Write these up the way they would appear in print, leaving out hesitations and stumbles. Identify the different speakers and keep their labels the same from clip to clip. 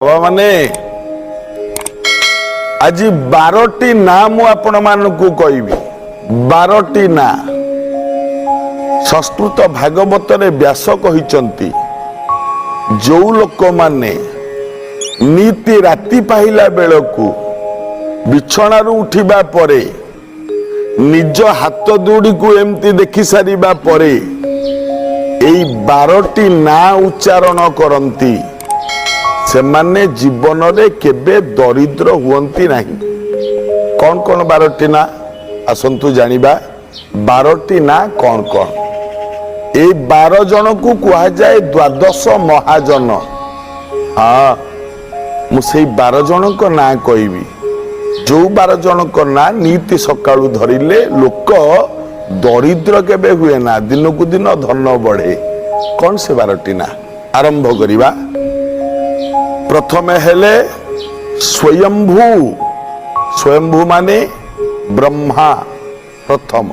Speaker 1: ବାବାମାନେ, ଆଜି 12ଟି ନାଁ ମୁଁ ଆପଣମାନଙ୍କୁ କହିବି। 12ଟି ନାଁ। ସଂସ୍କୃତ ଭାଗବତରେ ବ୍ୟାସ କହିଛନ୍ତି, ଯୋଉ ଲୋକମାନେ ନିତି ରାତି ପାହିଲା ବେଳକୁ ବିଛଣାରୁ ଉଠିବା ପରେ ନିଜ ହାତ ଦୁଡ଼ିକୁ ଏମିତି ଦେଖି ସାରିବା ପରେ ଏଇ 12ଟି ନାଁ ଉଚ୍ଚାରଣ କରନ୍ତି, ସେମାନେ ଜୀବନରେ କେବେ ଦରିଦ୍ର ହୁଅନ୍ତି ନାହିଁ। କଣ କଣ 12ଟି ନାଁ, ଆସନ୍ତୁ ଜାଣିବା। 12ଟି ନାଁ କଣ କଣ? ଏଇ 12 ଜଣକୁ କୁହାଯାଏ ଦ୍ୱାଦଶ ମହାଜନ। ହଁ, ମୁଁ ସେଇ 12 ଜଣଙ୍କ ନାଁ କହିବି, ଯୋଉ 12 ଜଣଙ୍କ ନାଁ ନିତି ସକାଳୁ ଧରିଲେ ଲୋକ ଦରିଦ୍ର କେବେ ହୁଏ ନା, ଦିନକୁ ଦିନ ଧନ ବଢେ। କଣ ସେ 12ଟି ନାଁ? ଆରମ୍ଭ କରିବା। ପ୍ରଥମେ ହେଲେ ସ୍ୱୟମ୍ଭୁ। ସ୍ୱୟମ୍ଭୁ ମାନେ ବ୍ରହ୍ମା। ପ୍ରଥମ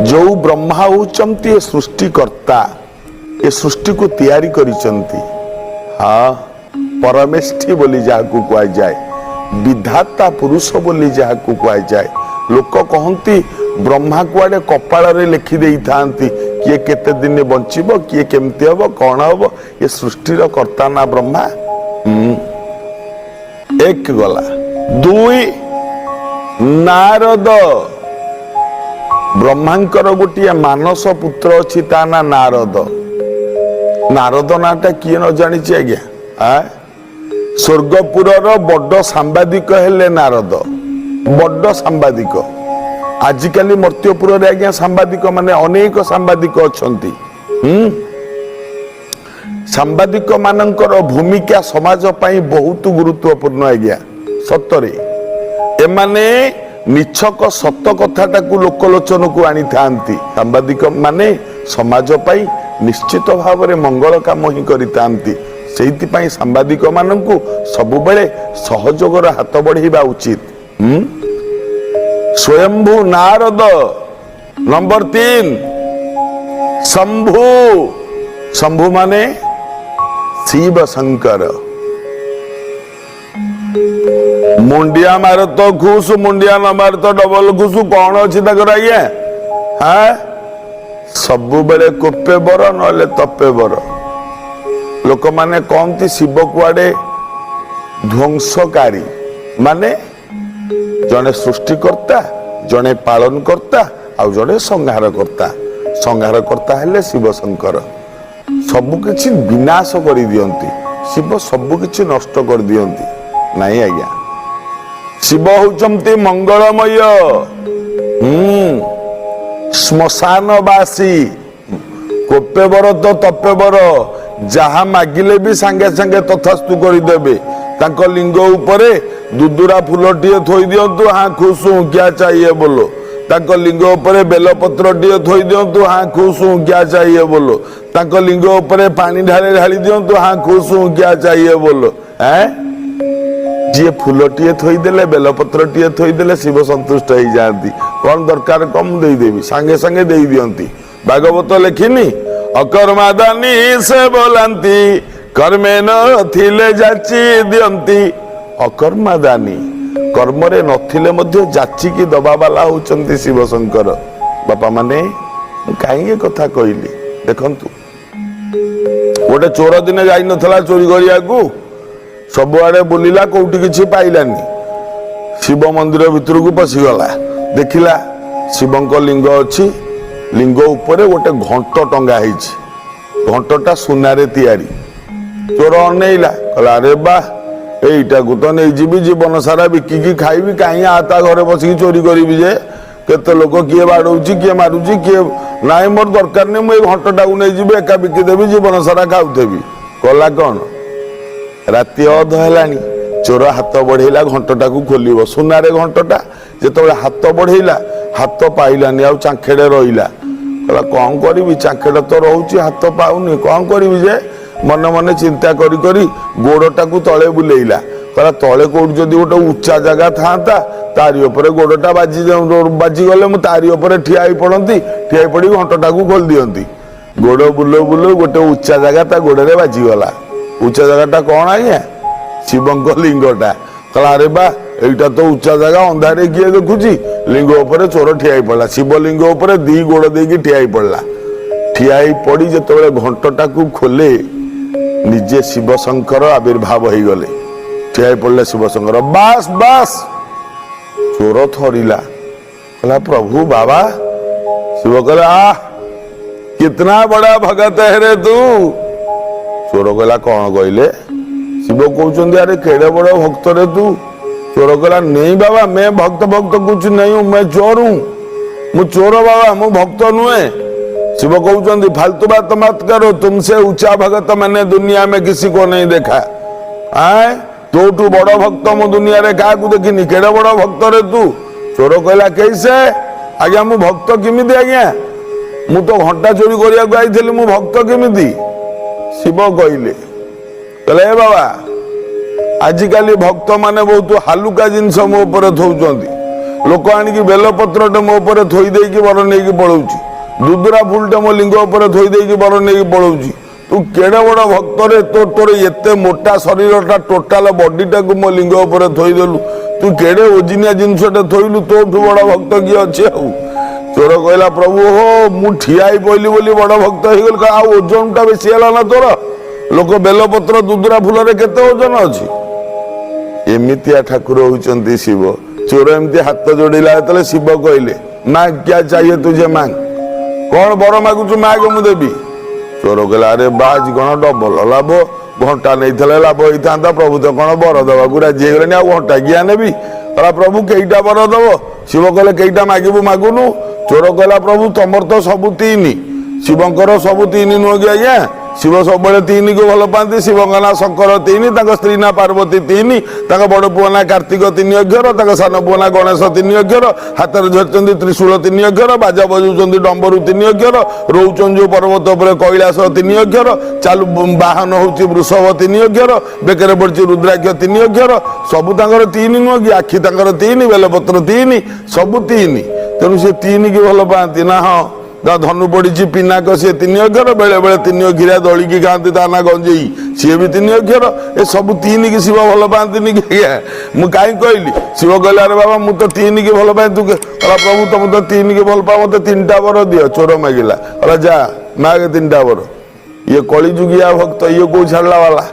Speaker 1: ଯୋଉ ବ୍ରହ୍ମା ହଉଛନ୍ତି ଏ ସୃଷ୍ଟିକର୍ତ୍ତା, ଏ ସୃଷ୍ଟିକୁ ତିଆରି କରିଛନ୍ତି। ହଁ, ପରମେଷ୍ଠି ବୋଲି ଯାହାକୁ କୁହାଯାଏ, ବିଧାତା ପୁରୁଷ ବୋଲି ଯାହାକୁ କୁହାଯାଏ। ଲୋକ କହନ୍ତି, ବ୍ରହ୍ମା କୁଆଡେ କପାଳରେ ଲେଖି ଦେଇଥାନ୍ତି କିଏ କେତେ ଦିନ ବଞ୍ଚିବ, କିଏ କେମିତି ହବ, କଣ ହବ। ଏ ସୃଷ୍ଟିର କର୍ତ୍ତା ନା ବ୍ରହ୍ମା। ଏକ ଗଲା। ଦୁଇ, ନାରଦ। ବ୍ରହ୍ମାଙ୍କର ଗୋଟିଏ ମାନସ ପୁତ୍ର ଅଛି, ତା ନା ନାରଦ। ନାରଦ ନାଁଟା କିଏ ନ ଜାଣିଛି ଆଜ୍ଞା? ଆ ସ୍ୱର୍ଗପୁରର ବଡ ସାମ୍ବାଦିକ ହେଲେ ନାରଦ, ବଡ ସାମ୍ବାଦିକ। ଆଜିକାଲି ମର୍ତ୍ତ୍ୟପୁରରେ ଆଜ୍ଞା ସାମ୍ବାଦିକ ମାନେ ଅନେକ ସାମ୍ବାଦିକ ଅଛନ୍ତି। ସାମ୍ବାଦିକ ମାନଙ୍କର ଭୂମିକା ସମାଜ ପାଇଁ ବହୁତ ଗୁରୁତ୍ୱପୂର୍ଣ୍ଣ ଆଜ୍ଞା, ସତରେ। ଏମାନେ ନିଛକ ସତ କଥାଟାକୁ ଲୋକଲୋଚନକୁ ଆଣିଥାନ୍ତି। ସାମ୍ବାଦିକ ମାନେ ସମାଜ ପାଇଁ ନିଶ୍ଚିତ ଭାବରେ ମଙ୍ଗଳ କାମ ହିଁ କରିଥାନ୍ତି। ସେଇଥିପାଇଁ ସାମ୍ବାଦିକ ମାନଙ୍କୁ ସବୁବେଳେ ସହଯୋଗର ହାତ ବଢେଇବା ଉଚିତ। ସ୍ୱୟମ୍ଭୁ ନାରଦ। ନମ୍ବର 3, ଶମ୍ଭୁ। ଶମ୍ଭୁ ମାନେ ଶିବ ଶଙ୍କର। ମୁଣ୍ଡିଆ ମାର ତ ଖୁସ, ମୁଣ୍ଡିଆ ନ ମାର ତ ଡବଲ ଖୁସ। କଣ ଅଛି ତାଙ୍କର ଆଜ୍ଞା? ହଁ, ସବୁବେଳେ କୋପେ ବର, ନହେଲେ ତପେ ବର। ଲୋକମାନେ କହନ୍ତି ଶିବ କୁଆଡେ ଧ୍ୱଂସକାରୀ। ମାନେ ଜଣେ ସୃଷ୍ଟିକର୍ତ୍ତା, ଜଣେ ପାଳନକର୍ତ୍ତା ଆଉ ଜଣେ ସଂହାରକର୍ତ୍ତା। ସଂହାରକର୍ତ୍ତା ହେଲେ ଶିବ ଶଙ୍କର। ସବୁ କିଛି ବିନାଶ କରିଦିଅନ୍ତି ଶିବ, ସବୁ କିଛି ନଷ୍ଟ କରିଦିଅନ୍ତି। ନାଇଁ ଆଜ୍ଞା, ଶିବ ହଉଛନ୍ତି ମଙ୍ଗଳମୟ। ଶ୍ମଶାନବାସୀ। କୋପେ ବର ତ ତପେ ବର, ଯାହା ମାଗିଲେ ବି ସାଙ୍ଗେ ସାଙ୍ଗେ ତଥାସ୍ତୁ କରିଦେବେ। ତାଙ୍କ ଲିଙ୍ଗ ଉପରେ ଦୁଦୁରା ଫୁଲଟିଏ ଥୋଇ ଦିଅନ୍ତୁ, "हाँ खुश हूँ, क्या चाहिए बोलो।" ତାଙ୍କ ଲିଙ୍ଗ ଉପରେ ବେଲପତ୍ରଟିଏ ଥୋଇ ଦିଅନ୍ତୁ, "हाँ खुश हूँ, क्या चाहिए बोलो।" ତାଙ୍କ ଲିଙ୍ଗ ଉପରେ ପାଣି ଢାଳି ଢାଳି ଦିଅନ୍ତୁ, "हाँ खुश हूँ, क्या चाहिए बोलो।" ଏଁ ଯିଏ ଫୁଲଟିଏ ଥୋଇଦେଲେ, ବେଲପତ୍ରଟିଏ ଥୋଇଦେଲେ ଶିବ ସନ୍ତୁଷ୍ଟ ହେଇଯାଆନ୍ତି। କଣ ଦରକାର କମ, ଦେଇଦେବି, ସାଙ୍ଗେ ସାଙ୍ଗେ ଦେଇ ଦିଅନ୍ତି। ଭାଗବତ ଲେଖିନି, ଅକର୍ମାଦାନୀ ସେ ବୋଲାନ୍ତି, କର୍ମେ ନଥିଲେ ଯାଚି ଦିଅନ୍ତି। ଅକର୍ମାଦାନୀ, କର୍ମରେ ନଥିଲେ ମଧ୍ୟ ଯାଚିକି ଦବା ବାଲା ହଉଛନ୍ତି ଶିବ ଶଙ୍କର। ବାପା ମାନେ, ମୁଁ କାହିଁକି କଥା କହିଲି ଦେଖନ୍ତୁ। ଗୋଟେ ଚୋର ଦିନେ ଯାଇନଥିଲା ଚୋରି କରିବାକୁ? ସବୁଆଡେ ବୁଲିଲା, କୋଉଠି କିଛି ପାଇଲାନି। ଶିବ ମନ୍ଦିର ଭିତରକୁ ପଶିଗଲା। ଦେଖିଲା ଶିବଙ୍କ ଲିଙ୍ଗ ଅଛି, ଲିଙ୍ଗ ଉପରେ ଗୋଟେ ଘଣ୍ଟ ଟଙ୍ଗା ହେଇଛି। ଘଣ୍ଟଟା ସୁନାରେ ତିଆରି। ଚୋର ଅନେଇଲା, କହିଲା, "ଆରେ ବା, ଏଇଟାକୁ ତ ନେଇଯିବି, ଜୀବନ ସାରା ବିକିକି ଖାଇବି। କାହିଁ ଆ ତା ଘରେ ବସିକି ଚୋରି କରିବି ଯେ? କେତେ ଲୋକ, କିଏ ବାଡଉଛି, କିଏ ମାରୁଛି, କିଏ ନାଇଁ। ମୋର ଦରକାର ନାହିଁ, ମୁଁ ଏଇ ଘଣ୍ଟଟାକୁ ନେଇଯିବି, ଏକା ବିକିଦେବି, ଜୀବନ ସାରା ଖାଉଥିବି।" କଲା କଣ, ରାତି ଅଧ ହେଲାଣି, ଚୋର ହାତ ବଢେଇଲା ଘଣ୍ଟଟାକୁ ଖୋଲିବ। ସୁନାରେ ଘଣ୍ଟଟା। ଯେତେବେଳେ ହାତ ବଢେଇଲା, ହାତ ପାଇଲାନି, ଆଉ ଚାଙ୍ଖେଡେ ରହିଲା। କହିଲା, "କଣ କରିବି? ଚାଙ୍ଖେଡେ ତ ରହୁଛି, ହାତ ପାଉନି, କଣ କରିବି ଯେ?" ମନେ ମନେ ଚିନ୍ତା କରି କରି ଗୋଡଟାକୁ ତଳେ ବୁଲେଇଲା। କହିଲା, ତଳେ କୋଉଠି ଯଦି ଗୋଟେ ଉଚ୍ଚା ଜାଗା ଥାନ୍ତା, ତାରି ଉପରେ ଗୋଡଟା ବାଜିଗଲେ ମୁଁ ତାରି ଉପରେ ଠିଆ ହେଇ ପଡନ୍ତି, ଠିଆ ହେଇ ପଡି ଘଣ୍ଟଟାକୁ ଖୋଲି ଦିଅନ୍ତି। ଗୋଡ ବୁଲଉ ବୁଲଉ ଗୋଟେ ଉଚ୍ଚା ଜାଗା ତା ଗୋଡରେ ବାଜିଗଲା। ଉଚ୍ଚା ଜାଗାଟା କଣ ଆଜ୍ଞା? ଶିବଙ୍କ ଲିଙ୍ଗଟା। କହିଲା, ଆରେ ବା, ଏଇଟା ତ ଉଚ୍ଚା ଜାଗା, ଅନ୍ଧାରେ କିଏ ଦେଖୁଛି? ଲିଙ୍ଗ ଉପରେ ଚୋର ଠିଆ ହେଇ ପଡିଲା। ଶିବଲିଙ୍ଗ ଉପରେ ଦି ଗୋଡ ଦେଇକି ଠିଆ ହେଇ ପଡିଲା। ଠିଆ ହେଇ ପଡି ଯେତେବେଳେ ଘଣ୍ଟଟାକୁ ଖୋଲେ, ନିଜେ ଶିବଶଙ୍କର ଆବିର୍ଭାବ ହେଇଗଲେ। ଠିଆ ହେଇ ପଡିଲେ ଶିବଶଙ୍କର। ବାସ୍ ବାସ୍, ଚୋର ଥରିଲା। କହିଲା, ପ୍ରଭୁ, ବାବା। ଶିବ କହିଲେ, ଆ कितना बड़ा भगत है रे तू। ଚୋର କହିଲା, କଣ କହିଲେ? ଶିବ କହୁଛନ୍ତି, ଆରେ କେଡେ ବଡ ଭକ୍ତ ରେ ତୁ। ଚୋର କହିଲା, नहीं बाबा, मैं भक्त भक्त कुछ नहीं हूं, मैं चोर हूं। ମୁଁ ଚୋର ବାବା, ମୁଁ ଭକ୍ତ ନୁହେଁ। ଶିବ କହୁଛନ୍ତି, फालतू बात मत करो, तुमसे ऊंचा भगत मैंने दुनिया में किसी को नहीं देखा। ଆଏ, ତୋଠୁ ବଡ ଭକ୍ତ ମୁଁ ଦୁନିଆରେ କାହାକୁ ଦେଖିନି। କେଡେ ବଡ ଭକ୍ତ ରେ ତୁ। ଚୋର କହିଲା, कैसे ଆଜ୍ଞା, ମୁଁ ଭକ୍ତ କେମିତି ଆଜ୍ଞା? ମୁଁ ତ ଘଣ୍ଟା ଚୋରି କରିବାକୁ ଆଇଥିଲି, ମୁଁ ଭକ୍ତ କେମିତି? ଶିବ କହିଲେ, କହିଲେ, ଏ ବାବା, ଆଜିକାଲି ଭକ୍ତ ମାନେ ବହୁତ ହାଲୁକା ଜିନିଷ ମୋ ଉପରେ ଥୋଉଛନ୍ତି। ଲୋକ ଆଣିକି ବେଲପତ୍ରଟେ ମୋ ଉପରେ ଥୋଇ ଦେଇକି ବର ନେଇକି ପଳଉଛି। ଦୁଦୁରା ଫୁଲଟେ ମୋ ଲିଙ୍ଗ ଉପରେ ଥୋଇ ଦେଇକି ବର ନେଇକି ପଳଉଛି। ତୁ କେଡେ ବଡ ଭକ୍ତରେ, ତୋର ଏତେ ମୋଟା ଶରୀରଟା, ଟୋଟାଲ ବଡିଟାକୁ ମୋ ଲିଙ୍ଗ ଉପରେ ଥୋଇଦେଲୁ। ତୁ କେଡେ ଓଜିନିଆ ଜିନିଷଟା ଥୋଇଲୁ। ତୋଠୁ ବଡ ଭକ୍ତ କିଏ ଅଛି ଆଉ? ଚୋର କହିଲା, ପ୍ରଭୁ ହୋ, ମୁଁ ଠିଆ ହେଇ ପଇଲି ବୋଲି ବଡ ଭକ୍ତ ହେଇଗଲି। କହିଲା, ଆଉ ଓଜନଟା ବେଶୀ ହେଲା ନା ତୋର? ଲୋକ ବେଲପତ୍ର ଦୁଦୁରା ଫୁଲରେ କେତେ ଓଜନ ଅଛି? ଏମିତିଆ ଠାକୁର ହଉଛନ୍ତି ଶିବ। ଚୋର ଏମିତି ହାତ ଯୋଡ଼ିଲା ଯେତେବେଳେ, ଶିବ କହିଲେ, मांग, क्या चाहिए तुझे, मांग। କଣ ବର ମାଗୁଛୁ ମାଗ, ମୁଁ ଦେବି। ଚୋର କହିଲା, ଆରେ ବାଜ, କଣ ଡବଲ ଲାଭ? ଘଣ୍ଟା ନେଇଥିଲେ ଲାଭ ହେଇଥାନ୍ତା। ପ୍ରଭୁ ତ କଣ ବର ଦେବାକୁ ରାଜି ହେଇଗଲେଣି, ଆଉ ଘଣ୍ଟା କିଆ ନେବି? କହିଲା, ପ୍ରଭୁ, କେଇଟା ବର ଦବ? ଶିବ କହିଲେ, କେଇଟା ମାଗିବୁ ମାଗୁନୁ। ଚୋର କହିଲା, ପ୍ରଭୁ, ତମର ତ ସବୁ ତିନି। ଶିବଙ୍କର ସବୁ ତିନି ନୁହଁ କି ଆଜ୍ଞା? ଶିବ ସବୁବେଳେ ତିନିକୁ ଭଲ ପାଆନ୍ତି। ଶିବଙ୍କ ନାଁ ଶଙ୍କର ତିନି, ତାଙ୍କ ସ୍ତ୍ରୀ ନାଁ ପାର୍ବତୀ ତିନି, ତାଙ୍କ ବଡ ପୁଅ ନାଁ କାର୍ତ୍ତିକ ତିନି ଅକ୍ଷର, ତାଙ୍କ ସାନ ପୁଅ ନାଁ ଗଣେଶ ତିନି ଅକ୍ଷର, ହାତରେ ଧରିଛନ୍ତି ତ୍ରିଶୂଳ ତିନି ଅକ୍ଷର, ବାଜା ବଜାଉଛନ୍ତି ଡମ୍ବରୁ ତିନି ଅକ୍ଷର, ରହୁଛନ୍ତି ଯୋଉ ପର୍ବତ ଉପରେ କୈଳାସ ତିନି ଅକ୍ଷର, ଚାଲୁ ବାହନ ହଉଛି ବୃଷଭ ତିନି ଅକ୍ଷର, ବେକରେ ପଡିଛି ରୁଦ୍ରାକ୍ଷ ତିନି ଅକ୍ଷର। ସବୁ ତାଙ୍କର ତିନି ନୁହଁ କି? ଆଖି ତାଙ୍କର ତିନି, ବେଲପତ୍ର ତିନି, ସବୁ ତିନି। ତେଣୁ ସେ ତିନିକି ଭଲ ପାଆନ୍ତି ନା? ହଁ। ତା ଧନୁ ପଡିଛି ପିନାକ, ସିଏ ତିନି ଅକ୍ଷର। ବେଳେ ବେଳେ ତିନି ଅକ୍ଷରିଆ ଦଳିକି ଖାଆନ୍ତି, ତା ନା ଗଞ୍ଜେଇ, ସିଏ ବି ତିନି ଅକ୍ଷର। ଏ ସବୁ ତିନିକି ଶିବ ଭଲ ପାଆନ୍ତିନି କି ଆଜ୍ଞା? ମୁଁ କାହିଁ କହିଲି? ଶିବ କହିଲେ, ଆରେ ବାବା, ମୁଁ ତ ତିନିକି ଭଲ ପାଏ। ତୁ କହିଲା, ପ୍ରଭୁ, ତମେ ତ ତିନିକି ଭଲ ପାଅ, ମତେ ତିନିଟା ବର ଦିଅ। ଚୋର ମାଗିଲା। କହିଲା, ଯା ମାଗେ ତିନିଟା ବର। ଇଏ କଳିଯୁଗିଆ ଭକ୍ତ, ଇଏ କୋଉ ଛାଡ଼ିଲା ବାଲା।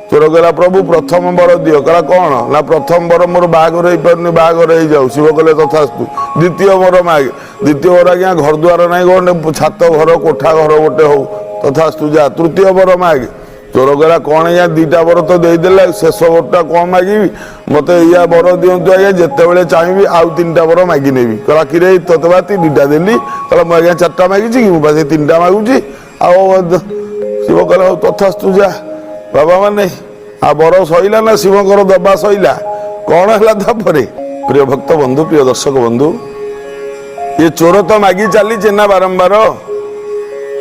Speaker 1: ଚୋର କହିଲା, ପ୍ରଭୁ, ପ୍ରଥମ ବର ଦିଅ। କହିଲା, କଣ? ନା, ପ୍ରଥମ ବର ମୋର ବାହାଘର ହେଇପାରୁନି, ବାହାଘର ହେଇଯାଉ। ଶିବ କହିଲେ, ତଥାସ୍ତୁ। ଦ୍ୱିତୀୟ ବର ମାଗେ। ଦ୍ୱିତୀୟ ବର ଆଜ୍ଞା, ଘର ଦ୍ୱାର ନାହିଁ, ଗୋଟେ ଛାତ ଘର, କୋଠା ଘର ଗୋଟେ ହଉ। ତଥାସ୍ତୁ, ଯା, ତୃତୀୟ ବର ମାଗେ। ଚୋର କହିଲା, କଣ ଆଜ୍ଞା, ଦିଟା ବର ତ ଦେଇଦେଲେ, ଶେଷ ବରଟା କଣ ମାଗିବି? ମତେ ଏଇଆ ବର ଦିଅନ୍ତୁ ଆଜ୍ଞା, ଯେତେବେଳେ ଚାହିଁବି ଆଉ ତିନିଟା ବର ମାଗି ନେବି। କହିଲା, କିରେ, ତୋତେ ବା ତିନିଟା ଦେଲି। କହିଲା, ମୁଁ ଆଜ୍ଞା ଚାରିଟା ମାଗିଛି କି? ମୁଁ ବା ସେ ତିନିଟା ମାଗୁଛି। ଆଉ ଶିବ କହିଲେ, ହଉ, ତଥାସ୍ତୁ, ଯା। ବାବା ମାନେ, ଆଉ ବର ସଇଲା ନା ଶିବଙ୍କର ଦବା ସଇଲା? କଣ ହେଲା ତାପରେ? ପ୍ରିୟ ଭକ୍ତ ବନ୍ଧୁ, ପ୍ରିୟ ଦର୍ଶକ ବନ୍ଧୁ, ଏ ଚୋର ତ ମାଗି ଚାଲିଛି ନା ବାରମ୍ବାର।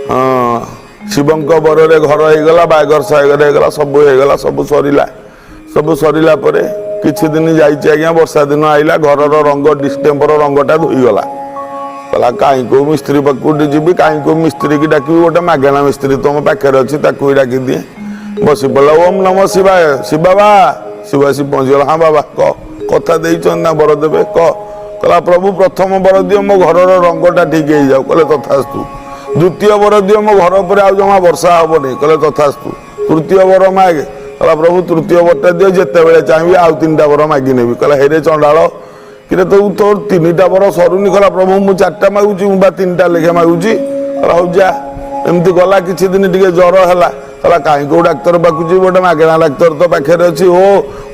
Speaker 1: ହଁ, ଶିବଙ୍କ ବରରେ ଘର ହେଇଗଲା, ବାହାଘର ସାହାଘର ହେଇଗଲା, ସବୁ ହେଇଗଲା, ସବୁ ସରିଲା। ସବୁ ସରିଲା ପରେ କିଛି ଦିନ ଯାଇଛି ଆଜ୍ଞା, ବର୍ଷା ଦିନ ଆଇଲା। ଘରର ରଙ୍ଗ, ଡିଷ୍ଟେମ୍ପର ରଙ୍ଗଟା ଧୋଇଗଲା। କହିଲା, କାହିଁ କୋଉ ମିସ୍ତ୍ରୀ ପାଖକୁ ଯିବି, କାହିଁ କୋଉ ମିସ୍ତ୍ରୀ କି ଡାକିବି? ଗୋଟେ ମାଗଣା ମିସ୍ତ୍ରୀ ତମ ପାଖରେ ଅଛି, ତାକୁ ବି ଡାକିଦିଏ। ବସି ପଡ଼ିଲା, ଓମ୍ ନମ ଶିବାୟ, ଶିବ ବାବା। ଶିବ ଆସି ପହଞ୍ଚିଗଲା। ହଁ ବାବା, କହ, କଥା ଦେଇଛନ୍ତି ନା ବର ଦେବେ, କହ। କହିଲା, ପ୍ରଭୁ, ପ୍ରଥମ ବର ଦିଅ, ମୋ ଘରର ରଙ୍ଗଟା ଠିକ ହେଇଯାଉ। କହିଲେ, ତଥାସ୍ତୁ। ଦ୍ୱିତୀୟ ବର ଦିଅ, ମୋ ଘର ଉପରେ ଆଉ ଜମା ବର୍ଷା ହବନି। କହିଲେ, ତଥାସ୍ତୁ। ତୃତୀୟ ବର ମାଗେ। କହିଲା, ପ୍ରଭୁ, ତୃତୀୟ ବରଟା ଦିଅ, ଯେତେବେଳେ ଚାହିଁବି ଆଉ ତିନିଟା ବର ମାଗି ନେବି। କହିଲା, ହେରେ ଚଣ୍ଡାଳ, କିରେ, ତୁ ତୋର ତିନିଟା ବର ସରୁନି? କହିଲା, ପ୍ରଭୁ, ମୁଁ ଚାରିଟା ମାଗୁଛି? ମୁଁ ବା ତିନିଟା ଲେଖା ମାଗୁଛି। କହିଲା, ହଉ ଯା। ଏମିତି ଗଲା କିଛି ଦିନ, ଟିକେ ଜ୍ୱର ହେଲା। କହିଲା, କାହିଁ କୋଉ ଡାକ୍ତର ପାଖକୁ ଯିବି? ଗୋଟେ ମାଗଣା ଡାକ୍ତର ତ ପାଖରେ ଅଛି। ଓ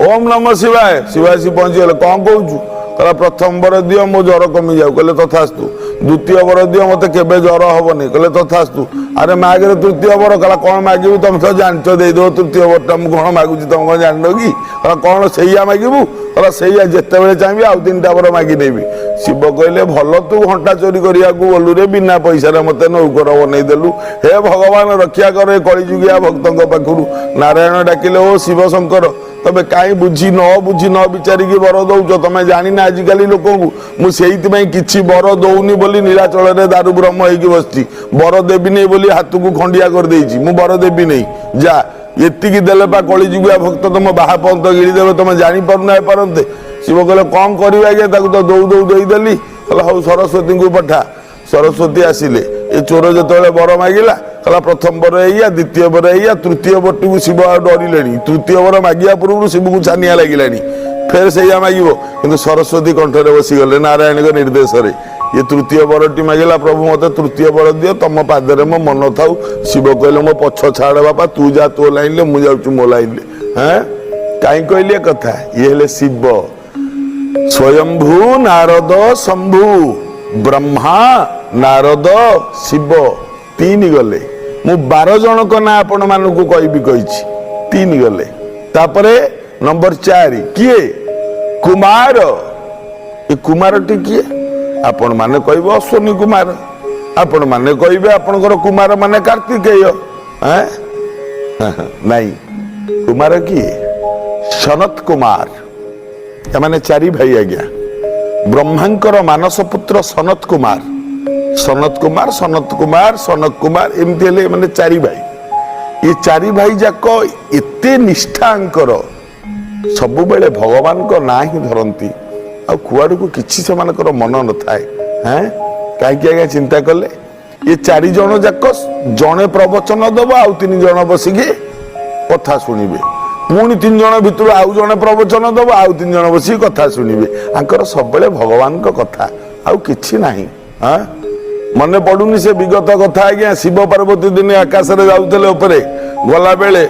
Speaker 1: ଓମ୍ ନମ ଶିବାୟ, ଶିବ ଆସି ପହଞ୍ଚିଗଲେ। କଣ କହୁଛୁ? କହିଲା, ପ୍ରଥମ ବର ଦିଅ, ମୋ ଜ୍ୱର କମିଯାଉ। କହିଲେ, ତଥାସ୍ତୁ। ଦ୍ୱିତୀୟ ବର ଦିଅ, ମତେ କେବେ ଜ୍ୱର ହବନି। କହିଲେ, ତଥାସ୍ତୁ। ଆରେ ମାଗରେ ତୃତୀୟ ବର। କହିଲା, କଣ ମାଗିବୁ? ତମେ ତ ଜାଣିଛ, ଦେଇଦେବ ତୃତୀୟ ବରଟା। ମୁଁ କଣ ମାଗୁଛି ତମେ କଣ ଜାଣିନ କି? କହିଲା, କଣ ସେଇଆ ମାଗିବୁ? କହିଲା, ସେଇଆ, ଯେତେବେଳେ ଚାହିଁବି ଆଉ ତିନିଟା ବର ମାଗି ନେବି। ଶିବ କହିଲେ, ଭଲ ତୁ ଘଣ୍ଟା ଚୋରି କରିବାକୁ ଗଲୁ ରେ, ବିନା ପଇସାରେ ମତେ ନୌକର ବନେଇଦେଲୁ। ହେ ଭଗବାନ, ରକ୍ଷା କର ଏ କଳିଯୁଗିଆ ଭକ୍ତଙ୍କ ପାଖରୁ। ନାରାୟଣ ଡାକିଲେ, ଓ ଶିବ ଶଙ୍କର, ତମେ କାହିଁ ବୁଝି ନ ବୁଝି ନ ବିଚାରିକି ବର ଦଉଛ? ତମେ ଜାଣିନା ଆଜିକାଲି ଲୋକଙ୍କୁ। ମୁଁ ସେଇଥିପାଇଁ କିଛି ବର ଦଉନି ବୋଲି ନୀଳାଚଳରେ ଦାରୁ ବ୍ରହ୍ମ ହେଇକି ବସିଛି। ବର ଦେବିନି ବୋଲି ହାତକୁ ଖଣ୍ଡିଆ କରିଦେଇଛି। ମୁଁ ବର ଦେବି ନେଇ, ଯା। ଏତିକି ଦେଲେ ପା କଳିଯୁଗିଆ ଭକ୍ତ ତମ ବାହା ପନ୍ତ ଗିଳିଦେବେ, ତମେ ଜାଣିପାରୁନା ପାରନ୍ତେ। ଶିବ କହିଲେ କଣ କରିବେ ଆଜ୍ଞା, ତାକୁ ତ ଦଉ ଦଉ ଦେଇଦେଲି। କହିଲା ହଉ ସରସ୍ୱତୀଙ୍କୁ ପଠା। ସରସ୍ୱତୀ ଆସିଲେ। ଏ ଚୋର ଯେତେବେଳେ ବର ମାଗିଲା, କହିଲା ପ୍ରଥମ ବର ଏଇଆ, ଦ୍ୱିତୀୟ ବର ଏଇଆ, ତୃତୀୟ ବରଟିକୁ ଶିବ ଆଉ ଡରିଲେଣି। ତୃତୀୟ ବର ମାଗିବା ପୂର୍ବରୁ ଶିବକୁ ଛାନିଆ ଲାଗିଲାଣି, ଫେର ସେଇଆ ମାଗିବ। କିନ୍ତୁ ସରସ୍ୱତୀ କଣ୍ଠରେ ବସିଗଲେ ନାରାୟଣଙ୍କ ନିର୍ଦ୍ଦେଶରେ। ଇଏ ତୃତୀୟ ବରଟି ମାଗିଲା, ପ୍ରଭୁ ମତେ ତୃତୀୟ ବର ଦିଅ, ତମ ପାଦରେ ମୋ ମନ ଥାଉ। ଶିବ କହିଲେ ମୋ ପଛ ଛାଡ଼ ବାପା, ତୁ ଯା ତୋ ଲାଇନରେ, ମୁଁ ଯାଉଛି ମୋ ଲାଇନରେ। ହଁ, କାହିଁ କହିଲି ଏ କଥା? ଇଏ ହେଲେ ଶିବ। ସ୍ୱୟମ୍ଭୁ ନାରଦ ଶମ୍ଭୁ, ବ୍ରହ୍ମା ନାରଦ ଶିବ, ତିନି ଗଲେ। ମୁଁ 12 ଜଣଙ୍କ ନାଁ ଆପଣ ମାନଙ୍କୁ କହିବି କହିଛି, ତିନି ଗଲେ। ତାପରେ ନମ୍ବର 4 କିଏ? କୁମାର। ଏ କୁମାରଟି କିଏ? ଆପଣ ମାନେ କହିବେ ଅଶ୍ୱିନୀ କୁମାର, ଆପଣ ମାନେ କହିବେ ଆପଣଙ୍କର କୁମାର ମାନେ କାର୍ତ୍ତିକେୟ। ଏଁ? ନାଇଁ, କୁମାର କିଏ? ସନତ କୁମାର। ଏମାନେ ଚାରି ଭାଇ ଆଜ୍ଞା। ବ୍ରହ୍ମାଙ୍କର ମାନସ ପୁତ୍ର ସନତ କୁମାର, ସନତ କୁମାର, ସନତ କୁମାର, ସନତ କୁମାର, ଏମିତି ହେଲେ ଏମାନେ ଚାରି ଭାଇ। ଏ ଚାରି ଭାଇ ଯାକ ଏତେ ନିଷ୍ଠାଙ୍କର, ସବୁବେଳେ ଭଗବାନଙ୍କ ନାଁ ହିଁ ଧରନ୍ତି, ଆଉ କୁଆଡ଼କୁ କିଛି ସେମାନଙ୍କର ମନ ନଥାଏ। ହେଁ, କାହିଁକି ଆଜ୍ଞା ଚିନ୍ତା କଲେ? ଏ ଚାରି ଜଣ ଯାକ ଜଣେ ପ୍ରବଚନ ଦବ, ଆଉ ତିନି ଜଣ ବସିକି କଥା ଶୁଣିବେ। ପୁଣି ତିନି ଜଣ ଭିତରୁ ଆଉ ଜଣେ ପ୍ରବଚନ ଦବ, ଆଉ ତିନି ଜଣ ବସିକି କଥା ଶୁଣିବେ। ଆଙ୍କର ସବୁବେଳେ ଭଗବାନଙ୍କ କଥା, ଆଉ କିଛି ନାହିଁ। ହଁ, ମନେ ପଡୁନି ସେ ବିଗତ କଥା ଆଜ୍ଞା? ଶିବ ପାର୍ବତୀ ଦିନେ ଆକାଶରେ ଯାଉଥିଲେ। ଉପରେ ଗଲା ବେଳେ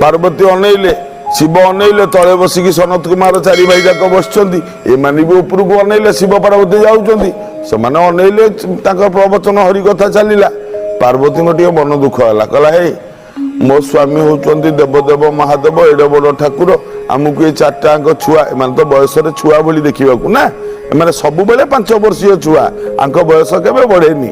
Speaker 1: ପାର୍ବତୀ ଅନେଇଲେ, ଶିବ ଅନେଇଲେ, ତଳେ ବସିକି ସନତ କୁମାର ଚାରି ଭାଇ ଯାକ ବସିଛନ୍ତି। ଏମାନେ ବି ଉପରକୁ ଅନେଇଲେ, ଶିବ ପାର୍ବତୀ ଯାଉଛନ୍ତି, ସେମାନେ ଅନେଇଲେ, ତାଙ୍କ ପ୍ରବଚନ ହରି କଥା ଚାଲିଲା। ପାର୍ବତୀଙ୍କ ଟିକେ ମନ ଦୁଃଖ ହେଲା। କହିଲା, ହେ, ମୋ ସ୍ୱାମୀ ହଉଛନ୍ତି ଦେବଦେବ ମହାଦେବ, ଏଡେ ବଡ ଠାକୁର, ଆମକୁ ଏ ଚାରିଟାଙ୍କ ଛୁଆ, ଏମାନେ ତ ବୟସରେ ଛୁଆ ଭଳି ଦେଖିବାକୁ ନା, ଏମାନେ ସବୁବେଳେ 5 ବର୍ଷୀୟ ଛୁଆ, ଆଙ୍କ ବୟସ କେବେ ବଢେନି।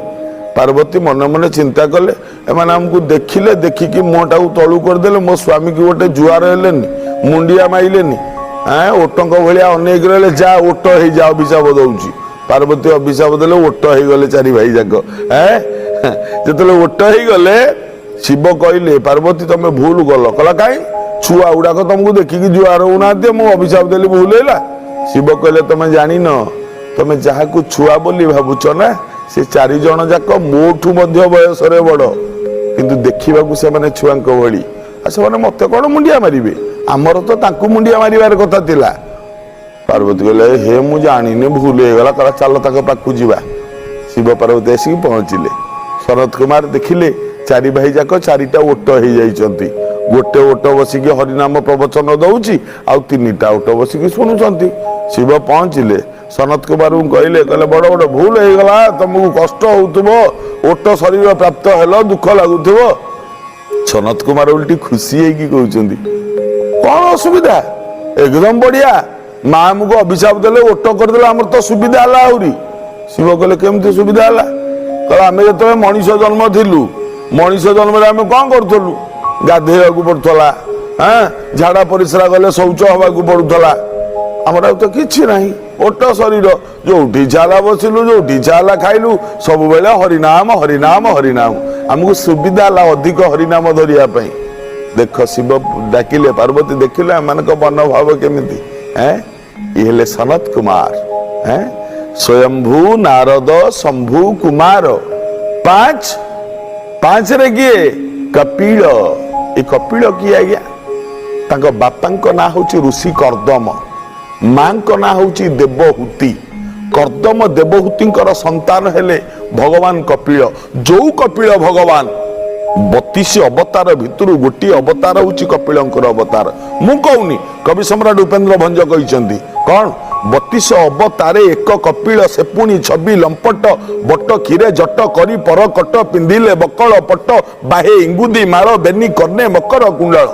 Speaker 1: ପାର୍ବତୀ ମନେ ମନେ ଚିନ୍ତା କଲେ, ଏମାନେ ଆମକୁ ଦେଖିଲେ, ଦେଖିକି ମୁହଁଟାକୁ ତଳୁ କରିଦେଲେ, ମୋ ସ୍ୱାମୀକି ଗୋଟେ ଜୁହାର ହେଲେନି, ମୁଣ୍ଡିଆ ମାଇଲେନି, ଏଁ, ଓଟଙ୍କ ଭଳିଆ ଅନେଇକି ରହିଲେ, ଯା ଓଟ ହେଇଯା, ଅଭିଶାପ ଦଉଛି। ପାର୍ବତୀ ଅଭିଶାପ ଦେଲେ, ଓଟ ହେଇଗଲେ ଚାରି ଭାଇ ଯାକ। ଏଁ, ଯେତେବେଳେ ଓଟ ହେଇଗଲେ, ଶିବ କହିଲେ, ପାର୍ବତୀ ତମେ ଭୁଲ କଲ। କହିଲା କାଇଁ? ଛୁଆ ଗୁଡାକ ତମକୁ ଦେଖିକି ଜୁହାର ହଉନାହାନ୍ତି, ମୁଁ ଅଭିଶାପ ଦେଲି, ଭୁଲ ହେଲା? ଶିବ କହିଲେ, ତମେ ଜାଣିନ, ତମେ ଯାହାକୁ ଛୁଆ ବୋଲି ଭାବୁଛ ନା, ସେ ଚାରି ଜଣ ଯାକ ମୋଠୁ ମଧ୍ୟ ବୟସରେ ବଡ, କିନ୍ତୁ ଦେଖିବାକୁ ସେମାନେ ଛୁଆଙ୍କ ଭଳି। ଆଉ ସେମାନେ ମତେ କଣ ମୁଣ୍ଡିଆ ମାରିବେ? ଆମର ତ ତାଙ୍କୁ ମୁଣ୍ଡିଆ ମାରିବାର କଥା ଥିଲା। ପାର୍ବତୀ କହିଲେ, ହେ, ମୁଁ ଜାଣିନି, ଭୁଲ ହେଇଗଲା। କହିଲା ଚାଲ ତାଙ୍କ ପାଖକୁ ଯିବା। ଶିବ ପାର୍ବତୀ ଆସିକି ପହଞ୍ଚିଲେ। ଶରତ କୁମାର ଦେଖିଲେ ଚାରି ଭାଇ ଯାକ ଚାରିଟା ଓଟ ହେଇଯାଇଛନ୍ତି। ଗୋଟେ ଓଟ ବସିକି ହରିନାମ ପ୍ରବଚନ ଦଉଛି, ଆଉ ତିନିଟା ଓଟ ବସିକି ଶୁଣୁଛନ୍ତି। ଶିବ ପହଞ୍ଚିଲେ, ସନତ କୁମାରଙ୍କୁ କହିଲେ, କହିଲେ ବଡ ବଡ ଭୁଲ ହେଇଗଲା, ତମକୁ କଷ୍ଟ ହଉଥିବ, ଓଟ ଶରୀର ପ୍ରାପ୍ତ ହେଲ, ଦୁଃଖ ଲାଗୁଥିବ। ସନତ କୁମାର ଓଲଟି ଖୁସି ହେଇକି କହୁଛନ୍ତି, କଣ ଅସୁବିଧା? ଏକଦମ ବଢିଆ। ମା ଆମକୁ ଅଭିଶାପ ଦେଲେ, ଓଟ କରିଦେଲେ, ଆମର ତ ସୁବିଧା ହେଲା ଆହୁରି। ଶିବ କହିଲେ, କେମିତି ସୁବିଧା ହେଲା? କହିଲେ, ଆମେ ଯେତେବେଳେ ମଣିଷ ଜନ୍ମ ଥିଲୁ, ମଣିଷ ଜନ୍ମରେ ଆମେ କଣ କରୁଥିଲୁ? ଗାଧେଇବାକୁ ପଡୁଥିଲା, ହଁ, ଝାଡା ପରିସ୍ରା ଗଲେ ଶୌଚ ହବାକୁ ପଡୁଥିଲା। ଆମର ଆଉ ତ କିଛି ନାହିଁ, ଓଟ ଶରୀର, ଯୋଉଠି ଇଚ୍ଛା ହେଲା ବସିଲୁ, ଯୋଉଠି ଇଚ୍ଛା ହେଲା ଖାଇଲୁ, ସବୁବେଳେ ହରିନାମ ହରିନାମ ହରିନାମ। ଆମକୁ ସୁବିଧା ହେଲା ଅଧିକ ହରିନାମ ଧରିବା ପାଇଁ। ଦେଖ, ଶିବ ଡାକିଲେ, ପାର୍ବତୀ ଦେଖିଲେ ଏମାନଙ୍କ ମନୋଭାବ କେମିତି। ଏଁ, ଇଏ ହେଲେ ସନତ କୁମାର। ଏଁ, ସ୍ୱୟମ୍ଭୁ ନାରଦ ଶମ୍ଭୁ କୁମାର। 5, ପାଞ୍ଚରେ କିଏ? କପିଳ। ଏ କପିଳ କିଏ ଆଜ୍ଞା? ତାଙ୍କ ବାପାଙ୍କ ନାଁ ହଉଛି ଋଷି କର୍ଦ୍ଦମ, ମାଙ୍କ ନାଁ ହଉଛି ଦେବହୂତି। କର୍ଦ୍ଦମ ଦେବହୂତିଙ୍କର ସନ୍ତାନ ହେଲେ ଭଗବାନ କପିଳ। ଯୋଉ କପିଳ ଭଗବାନ 32 ଅବତାର ଭିତରୁ ଗୋଟିଏ ଅବତାର ହଉଛି କପିଳଙ୍କର ଅବତାର। ମୁଁ କହୁନି, କବି ସମ୍ରାଟ ଉପେନ୍ଦ୍ର ଭଞ୍ଜ କହିଛନ୍ତି କଣ? 32 ଅବତାରେ ଏକ କପିଳ, ସେ ପୁଣି ଛବି ଲମ୍ପଟ, ବଟ କ୍ଷୀରେ ଜଟ କରି ପର କଟ, ପିନ୍ଧିଲେ ବକଳ ପଟ, ବାହେ ଇଙ୍ଗୁଦି ମାଳ, ବେନି କର୍ଣ୍ଣେ ମକର କୁଣ୍ଡଳ।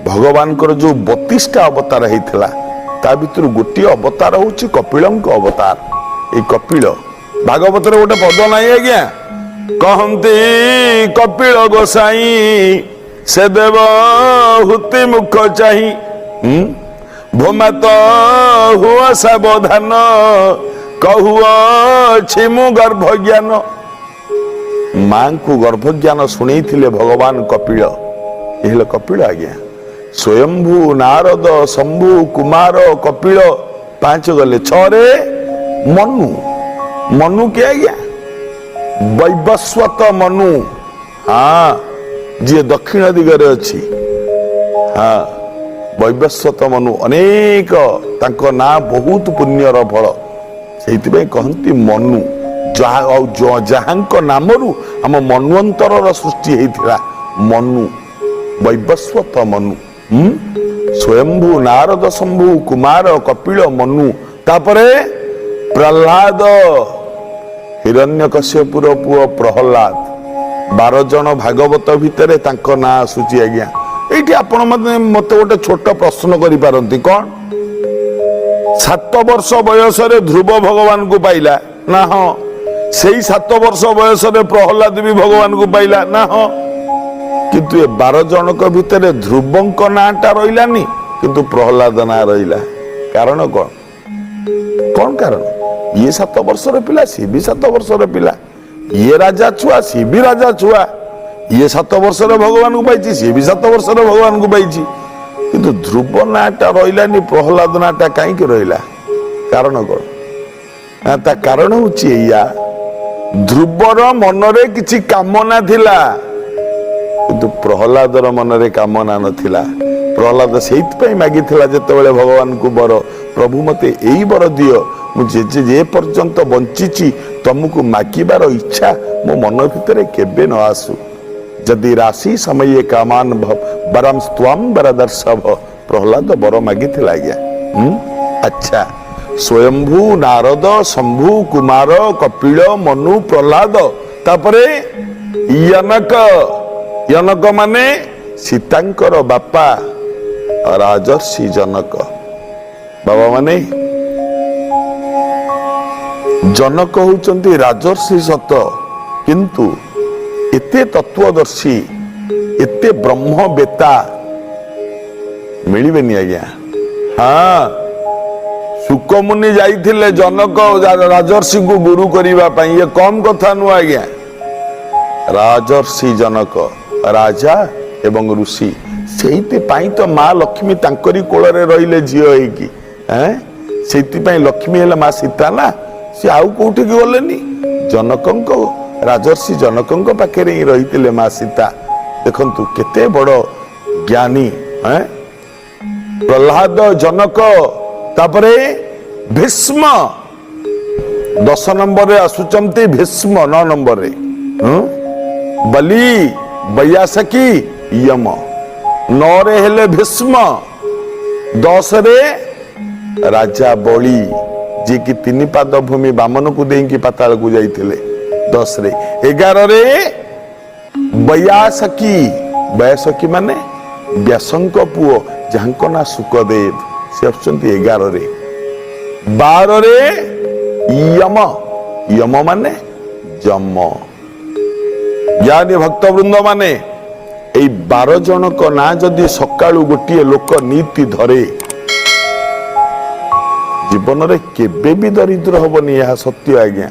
Speaker 1: ଭଗବାନଙ୍କର ଯୋଉ 32ଟା ଅବତାର ହେଇଥିଲା, ତା ଭିତରୁ ଗୋଟିଏ ଅବତାର ହଉଛି କପିଳଙ୍କ ଅବତାର। ଏଇ କପିଳ, ଭାଗବତରେ ଗୋଟେ ପଦ ନାହିଁ ଆଜ୍ଞା? କହନ୍ତି କପିଳ ଗୋସାଇଁ, ସେ ଦେବ ହୁତି ମୁଖ ଚାହିଁ, ଭୂମାତ ହୁଅ ସାବଧାନ, କହୁଅଛି ମୁଁ ଗର୍ଭ ଜ୍ଞାନ। ମାଙ୍କୁ ଗର୍ଭଜ୍ଞାନ ଶୁଣେଇଥିଲେ ଭଗବାନ କପିଳ। ଏ ହେଲେ କପିଳ ଆଜ୍ଞା। ସ୍ୱୟମ୍ଭୁ, ନାରଦ, ଶମ୍ଭୁ, କୁମାର, କପିଳ, ପାଞ୍ଚ ଗଲେ। ଛଅରେ ମନୁ। ମନୁ କିଏ ଆଜ୍ଞା? ବୈବସ୍ୱତ ମନୁ। ହଁ, ଯିଏ ଦକ୍ଷିଣ ଦିଗରେ ଅଛି। ହଁ, ବୈବସ୍ୱତ ମନୁ, ଅନେକ ତାଙ୍କ ନାଁ ବହୁତ ପୁଣ୍ୟର ଫଳ, ସେଇଥିପାଇଁ କହନ୍ତି ମନୁ। ଯାହା ଆଉ ଯାହାଙ୍କ ନାମରୁ ଆମ ମନ୍ୱନ୍ତରର ସୃଷ୍ଟି ହେଇଥିଲା, ମନୁ, ବୈବସ୍ୱତ ମନୁ। ହୁଁ ସ୍ୱୟମ୍ଭୁ, ନାରଦ, ଶମ୍ଭୁ, କୁମାର, କପିଳ, ମନୁ। ତାପରେ ପ୍ରହ୍ଲାଦ, ହିରଣ୍ୟକଶ୍ୟପୁର ପୁଅ ପ୍ରହ୍ଲାଦ। 12 ଜଣ ଭାଗବତ ଭିତରେ ତାଙ୍କ ନାଁ ଆସୁଛି ଆଜ୍ଞା। ଏଇଠି ଆପଣ ମତେ ଗୋଟେ ଛୋଟ ପ୍ରଶ୍ନ କରିପାରନ୍ତି, କଣ? 7 ବର୍ଷ ବୟସରେ ଧ୍ରୁବ ଭଗବାନଙ୍କୁ ପାଇଲା ନା? ହଁ। ସେଇ 7 ବର୍ଷ ବୟସରେ ପ୍ରହ୍ଲାଦ ବି ଭଗବାନଙ୍କୁ ପାଇଲା ନା? ହଁ। କିନ୍ତୁ ଏ 12 ଜଣଙ୍କ ଭିତରେ ଧ୍ରୁବଙ୍କ ନାଁଟା ରହିଲାନି, କିନ୍ତୁ ପ୍ରହ୍ଲାଦ ନାଁ ରହିଲା। କାରଣ କଣ? କଣ କାରଣ? ଇଏ 7 ବର୍ଷର ପିଲା, ସିଏ ବି 7 ବର୍ଷର ପିଲା। ଇଏ ରାଜା ଛୁଆ, ସିଏ ବି ରାଜା ଛୁଆ। ଇଏ 7 ବର୍ଷର ଭଗବାନଙ୍କୁ ପାଇଛି, ସିଏ ବି 7 ବର୍ଷର ଭଗବାନଙ୍କୁ ପାଇଛି। କିନ୍ତୁ ଧ୍ରୁବ ନାଁଟା ରହିଲାନି, ପ୍ରହ୍ଲାଦ ନାଁଟା କାହିଁକି ରହିଲା? କାରଣ କଣ? ନା, ତା କାରଣ ହଉଛି ଏଇଆ, ଧ୍ରୁବର ମନରେ କିଛି କାମନା ଥିଲା, କିନ୍ତୁ ପ୍ରହ୍ଲାଦର ମନରେ କାମନା ନଥିଲା। ପ୍ରହ୍ଲାଦ ସେଇଥିପାଇଁ ମାଗିଥିଲା ଯେତେବେଳେ ଭଗବାନଙ୍କୁ ବର, ପ୍ରଭୁ, ମତେ ଏଇ ବର ଦିଅ, ମୁଁ ଯେ ଯେ ଯେ ପର୍ଯ୍ୟନ୍ତ ବଞ୍ଚିଛି ତମକୁ ମାଗିବାର ଇଚ୍ଛା ମୋ ମନ ଭିତରେ କେବେ ନ ଆସୁ। ଯଦି ରାଶି ସମୟେ କାମାନ ବରମ ସ୍ତ୍ୱಂ ବରଦର୍ଶଭ। ପ୍ରହ୍ଲାଦ ବର ମାଗିଥିଲା ଆଜ୍ଞା। ଆଚ୍ଛା, ସ୍ୱୟମ୍ଭୁ, ନାରଦ, ଶମ୍ଭୁ, କୁମାର, କପିଳ, ମନୁ, ପ୍ରହ୍ଲାଦ। ତାପରେ ଜନକ। ଜନକ ମାନେ ସୀତାଙ୍କର ବାପା ରାଜର୍ଷି ଜନକ। ବାବା ମାନେ ଜନକ ହଉଛନ୍ତି ରାଜର୍ଷି ସତ, କିନ୍ତୁ ଏତେ ତତ୍ଵଦର୍ଶୀ, ଏତେ ବ୍ରହ୍ମବେତା ମିଳିବେନି ଆଜ୍ଞା। ହଁ, ଶୁକମୁନି ଯାଇଥିଲେ ଜନକ ରାଜର୍ଷିଙ୍କୁ ଗୁରୁ କରିବା ପାଇଁ। ଇଏ କମ କଥା ନୁହଁ ଆଜ୍ଞା। ରାଜର୍ଷି ଜନକ, ରାଜା ଏବଂ ଋଷି। ସେଇଥିପାଇଁ ତ ମା ଲକ୍ଷ୍ମୀ ତାଙ୍କରି କୋଳରେ ରହିଲେ ଝିଅ ହେଇକି। ଏଁ ସେଇଥିପାଇଁ ଲକ୍ଷ୍ମୀ ହେଲେ ମା ସୀତା ନା, ସେ ଆଉ କୋଉଠିକି ଗଲେନି, ଜନକଙ୍କ, ରାଜର୍ଷି ଜନକଙ୍କ ପାଖରେ ହିଁ ରହିଥିଲେ ମା ସୀତା। ଦେଖନ୍ତୁ କେତେ ବଡ ଜ୍ଞାନୀ। ଏଁ ପ୍ରହ୍ଲାଦ, ଜନକ, ତାପରେ ଭୀଷ୍ମ। 10 ନମ୍ବରରେ ଆସୁଛନ୍ତି ଭୀଷ୍ମ, 9 ନମ୍ବରରେ ବଲି, ବୈୟାସକୀ, ୟମ। 9ରେ ହେଲେ ଭୀଷ୍ମ, 10ରେ ରାଜା ବଳି, ଯିଏକି ତିନି ପାଦ ଭୂମି ବାମନକୁ ଦେଇକି ପାତାଳକୁ ଯାଇଥିଲେ 10ରେ। 11ରେ ବୈୟାସକୀ। ବୈୟାସକୀ ମାନେ ବ୍ୟାସଙ୍କ ପୁଅ, ଯାହାଙ୍କ ନାଁ ଶୁକଦେବ, ସେ ଆସୁଛନ୍ତି 11ରେ। 12ରେ ୟମ। ୟମ ମାନେ ଯମ। ଜ୍ଞାନୀ ଭକ୍ତବୃନ୍ଦ ମାନେ, ଏଇ 12 ଜଣଙ୍କ ନାଁ ଯଦି ସକାଳୁ ଗୋଟିଏ ଲୋକ ନୀତି ଧରେ, ଜୀବନରେ କେବେ ବି ଦରିଦ୍ର ହବନି, ଏହା ସତ୍ୟ ଆଜ୍ଞା।